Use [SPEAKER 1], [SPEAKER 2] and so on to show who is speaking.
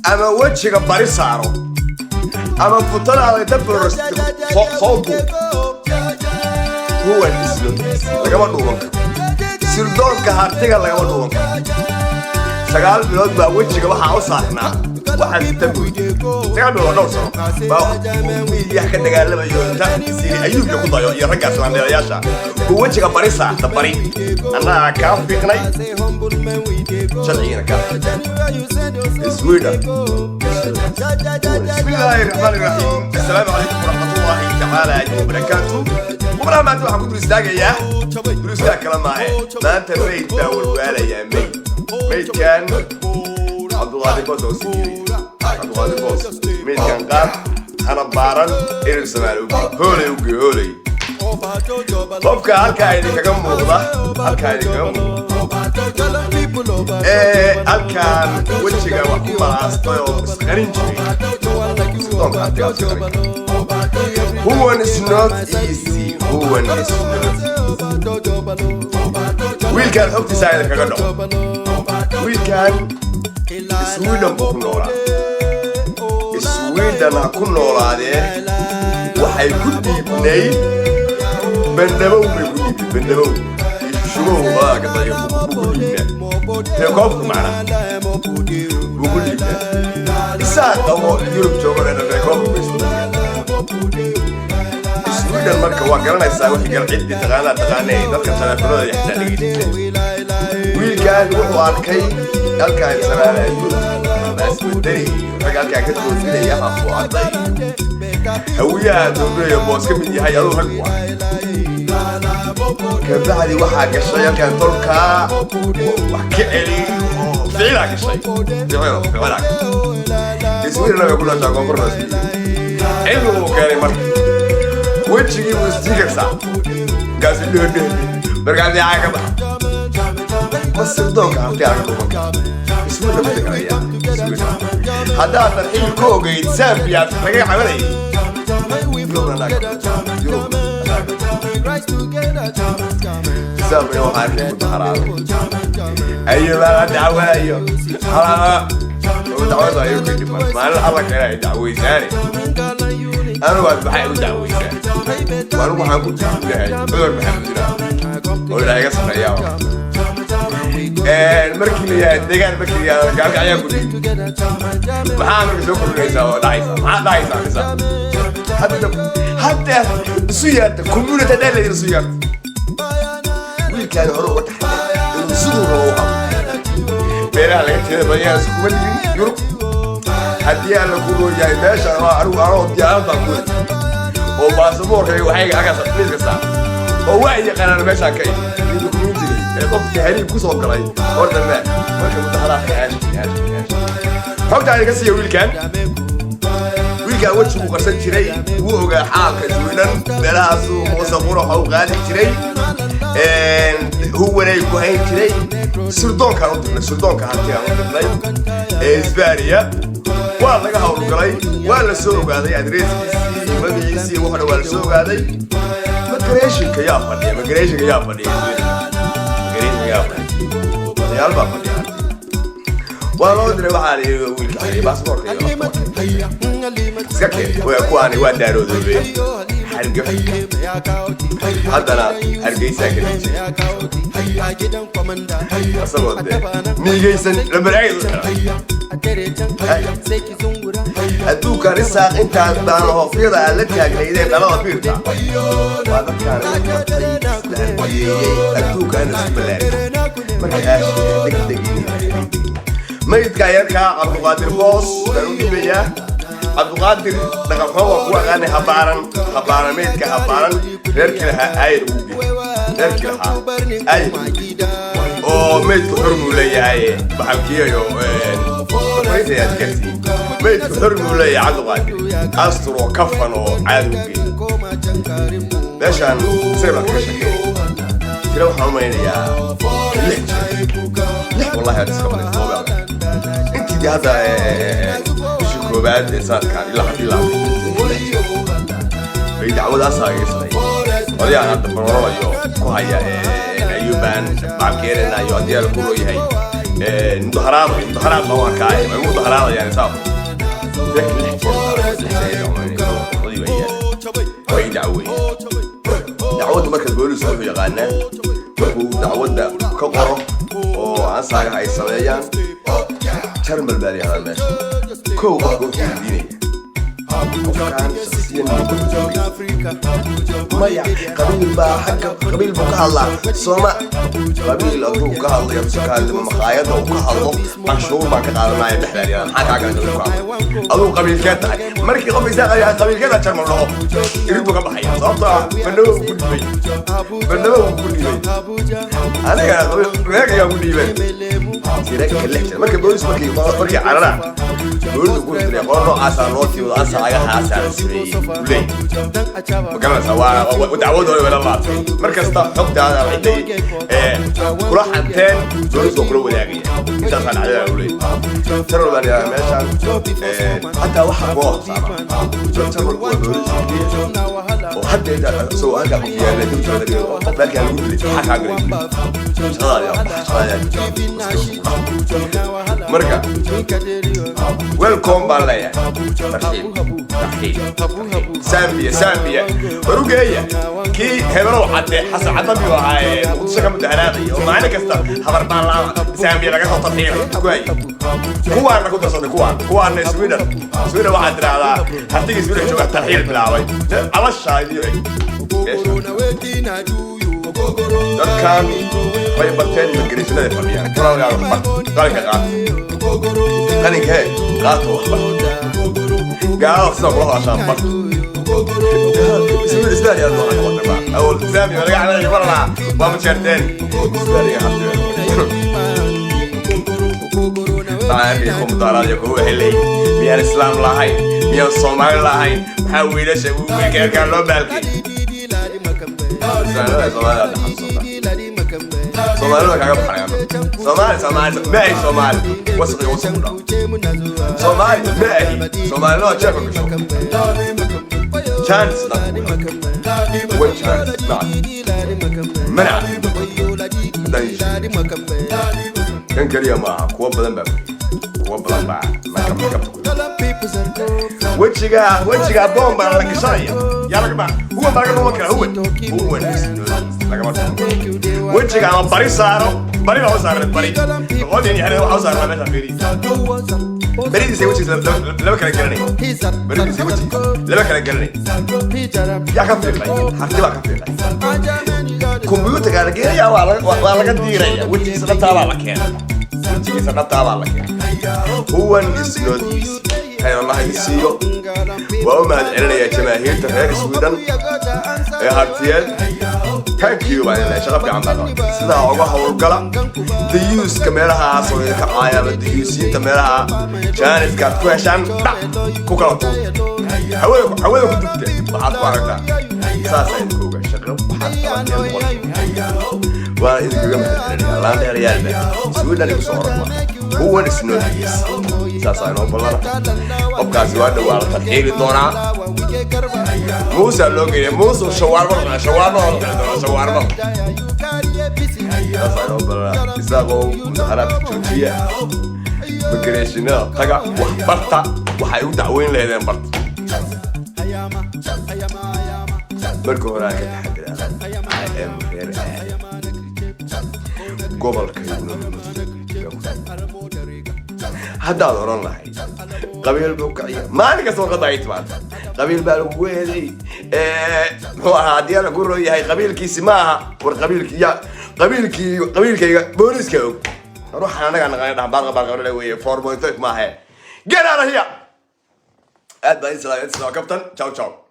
[SPEAKER 1] Ama wejiga bari saaro ama futadaada inta soo duub. Huwan islo lagama dhuuban karo, sirdoonka hartiga lagama dhuuban karo. 9 bilood baa wejiga waxaa u saarnaa waxaan sita buy. 9 bilood, dhowr sano baa miidiyaha ka dagaalamayo, inta siri Ayuubka ku dayo iyo raggaas laandheerayaasha buu wejiga bari saarta. Bari annagaa kaa fiiqnay, sharcigiina kaa Sweden. Bismillaahi raxmaani raxiim. Assalaamu calaykum waraxmatullaahi tacaala wabarakaatu. Qubnaha maanta waxaan ku dul istaagayaa, dul istaag kale maahe, maanta mayd baa walwaalayaa. Mayd, maydkan Cabduqaadir Boos oo sii dhiibaya. Cabduqaadir Boos, maydkan qaad, hana baaran, Erir Samaale uge, hooley uge, hooley. Qofka halkaa idinkaga muuqda, halkaa idinkaga muuqda ee halkaan wejiga wax ku malaastay oo isqarin jiray, sirdoonka hartigaa isqarin. Huwan is not easy. Huwan is not. Wiilkaan xogtiisa idinkaga dhaco. Wiilkaan Sweden buu ku noolaa. Sweden ha ku noolaadee, waxay ku dhiibnayd Bandhabow bay ku dhiibnay. Bandhabow iyo Shushubow labada gadayo buu ku dhiibnaa. Reekoofka macnaha buu ku dhiibnaa. Isaa qabo Yurub joogo dhan reekoofka bay isku dhiibnaa Sweden. Marka waa garanaysaa wixii gal, ciddii taqaanaa taqaanay, dadka taleefanada xitaa dhegeysatay. Wiilkan wuxuu arkay halkaan Samaale Ayuub Asmadari rag halkaa ka doofinaya, hafuucaday hawiyaha doofinaya, boos ka mid yahay, aduu rag u arkay. Kabacdi waxaa gashay halkaan tolkaa wax ka celi oo ficilaa gashay, ficilo, ficilaa gashay. Sweden bay ku dhashaa, koonfurna isku cilmi uu keenay. Marka wejigii buu sticker saa, markaasu dheh dheh, markaas yaa ka baxa. Ma sirdoonka harti aga dhuman Sweden ma deganaya Sweden. Haddaadan xil ku ogeyd Zambia laga cabanayay, Yurubna anaaga, Yurubna anaaga, Zambia waxaa arkay mudaharaado ayobaa la dacwaayo halama dacwadu ayuu ka dhiman. Maalin Alla kale ay dacweysaane, anigu aad maxay u dacweysaan? Anigu waxaan ku duunahay Cumar Maxamudina oo Ilaahay iga sarreeya. Markii la yahay deegaan, markii la yahay gaalka ayaa ku dhiib, maxaa marka soo kordhinaysaa oo dhacaysa? Maxaa dhacaysaa misa hadda hadda isu yeerta community haddaa la isu yeerta? Wiilkaani hore uga taxadar inuu siduu rabo u hadlo. Meelaha laga jeeda badanyaa iskuma dhiibin Yurub. Haddii Alla ku roon yahay, meesha waa anigu anoo diyaarad baan ku wadi oo baasaboorkayga waxayga halkaas miiska saar oo waa yaqaanaan meeshaan ka imi iyo dukumentiga ee qofka tahriib ku soo galay horta maa. Marka mudaharaadka aashi aashi aashi xogta idinka siiya. Wiilkan, wiilkan wejigu qarsan jiray, wuu ogaa xaalka Sweden, meelahaasuu muuse quraxa u qaadi jiray, huwanay ku hayn jiray. Sirdoonkaan u dirnay, sirdoonka hantigaan u dirnay ee Isbaaniya. Waa laga howlgalay, waa la soo ogaaday adreeskiisii iyo magaciisii, wuxuna waa la soo ogaaday. Migrationka yaa fadhiya? Migrationka yaa fadhiya? Migrationka yaa fadhiya? Odayaal baa fadhiya. Waa loo diray, waxaa la yidhi wiilka xariya baasaboorka iyo iska keen. Waa kuwaani, waa daaroodoobe hargaf, haddana Hargeysaa ka dhijay asagoo dee miigaysan lambaraayd u xiray. Adduunkan Isaaq intaad baanahoofyada aad la taagnaydeen dhalada biirta waa dadkaan isla ardiyeeyey, adduunkaana isku ballaariyay. Marka aashiya degdeg, maydka yarkaa Cabduqaadir Boos baan u dhiibayaa. Cabduqaadir dhaqanxumo waa ku aqaanay. Habaaran, habaaran maydka, habaaran. Reerkii lahaa aayar ugu gey, reerkii lahaa aayar ugu gey oo maydku xor buu leeyahay. Baxalkiyayo fariisayaad gaarsiin, maydku xor buu leeyahay. Cabduqaadir astur oo kafan oo caadi u gey. Meeshaan isaga baan kaga sheekeynay tira. Waxaan umaynayaa lix jeer, lix, wallahi aad iska baday, tooba intii dee hadda bishii koobaad ee sanadkan ilaa lix jeer bay dacwadaasaa iga sameeyay. Odayahan hadda barorolayo ku haya ayuubaan bacabkeenana iyo haddii Alla ku rooyahay. Mudaharaad mudaharaad baan u arkaa, way mudaharaadayaan isaaq. Lix jeer way dacweeyeen. Dacwadda marka booliisku wuxuu yaqaanaa, markuu dacwadda ka qoro oo ansaagaha ay sameeyaan, Jarmal baa la yihahdaa meesha. Kow, qofka wuxuu weydiinaya qofkaan shaksiyan. Maya, qabiil baa xagga, qabiil buu ka hadlaa. Sooma qabiil hadduu ka hadlayo, hadduu ka hadlimo, maqaayadda uu ka hadlo canshuur baan ka qaadanaya dhexdaa yihahdaa. Maxaa kaa galay qabiil ku hadlay? Aduu qabiilkee tahay? Markii qof isaa qabiilkeeda Jarmal dhaho, irid buu ka baxaya, sababtoo ah bandhabo uu ku dhibay, bandhabo uu ku dhibay. Aniga reegayaa ku dhiibay tiraka lix jeer. Marka boolis markay cararaan, boolisu ku diray qolo noocaasaa loo tiiwado, ansaagahaasaa la sameeyey uley. Ma garanaysaa? Waa dacwadooda wala laabtay. Mar kasta xogtaada ciday kula xanteen, boolis waa kula wadaagaya. Intaasaa dhacdada uley. Jarmal baa la meeshaan. Hataa waxaa koo saama Jarmal waa boolis oo hadda inta isagoo halkaa qof yaalla dibjooda dhigo, qof halkaa lagu dilay, maxaa kaa galay? Shaqadaadi, shaqadaadi. Marka welcome baan leeyahay, tarxiib, tarxiib. Zambia, Zambia warugeeya. Kii hebelow cadde, Xasan Cadami ahaa ee Muqdisho ka mudaharaadaya oo maalin kasta habar baan laama Zambia laga soo tarxiilay ku hayay, kuwaana ku darsaday, kuwaana Sweden. Sweden waxaad tidhaahdaa hartigii Sweden jooga tarxiil bilaabay calashaadiyo eg. Dadkan way barteen, immigrationada fadhiyaan. Walaalgaa, wax bar, qalinka qaata, qalinka hee qaato, wax bar. Gaalada sida kula hadashaan bar. Isbaaniya nooca noqotay ba awal Zambia laga cabanaya marlaa waa ma jeerteen Isbaaniya hartiga. Waxaan arkay kuwa mudaharaadaya, kuwa waxay leeyihin: miyaan Islaam lahayn? Miyaan Soomaali lahayn? Maxaa wiilasha wiilka yarkaa loo baalkay? Islaamnimada Soomaalida hadda xasuusata, Soomaalida kaaga baxaya. Soomaali, Soomaali ma ahi, Soomaali wasaqi, wasaq u dhaw. Soomaali ma ahi, Soomaalinimada jeefka gasho. Chance one chance mac manac haddaan kan keliya maaha, kuwa badan baa, kuwa badan baa makabta ku wejiga, wejiga boom baa la gashanaya. Yaa lagama huwan baa laga dhuman karaa. Huwan, huwan lagama dhuman wejiga. Ama bari saaro, bari baa u saaran, bari noqodin yani waxaa u saaran meesha. Fiiri baridiisa, wejigiisa lama kala garanay. Baridiisa, wejigiisa lama kala garanay. Yaa ka fiiqay? Harti baa ka fiiqay. Kombiyuutarka la geenaya, waa laga diiraya. Wejigiisa dhabtaa baa la keenay, wejigiisa dhabtaa baa la keenay. Huwan is not easy. Khayr Allah idin siiyo. Waa u mahad celinayaa jamaahiirta reer Sweden ee hartiyeed. Thank you baan leeyahay. Shaqo fiican baa qabatay. Sidaa uga howlgala dayuuska meelahaas oo idinka caaya ama dayuusiinta meelaha jaaniska aad ku heshaan, dhac ku kala tuurta, hawada, hawada ku dugta. Waxaad ku aragtaa saasaa idinku ogaa. Shaqo waxaad qabateen boqol waan idinkaga mahad celinayaa. Laandheerayaalba Sweden igu soo orod. Huwan is not easy. Saasaa inoo ballana. Qofkaasi waa dhowaa la tarxiili doonaa. Muusa loo geeya, Muuse shawaarma cuna, shawaarma waa la cuni doonaa, shawaarma. Saasaa inoo ballana. Isaaqoo mudaharaadka joojiya, migrationada taga, wax barta. Waxay u dacweyn lahaydeen barta. Marka hore aan ka taxadiraa. I am reer aad gobolkayguna haddaad oran lahayd qabiil buu kiciya. Maalin kasta warqadda ay timaada, qabiil baa lagu weeday. Muxuu ahaa? Haddii alla ku roo yahay, qabiilkiisi ma aha. War qabiilkii ya qabiilkii, qabiilkayga booliiska og. Ruuxaan anagaa naqaana dhahan baar qaar weeye. 4.5 maahe. Get out of here. Aad baa islaam, kabtan. Ciao, ciao.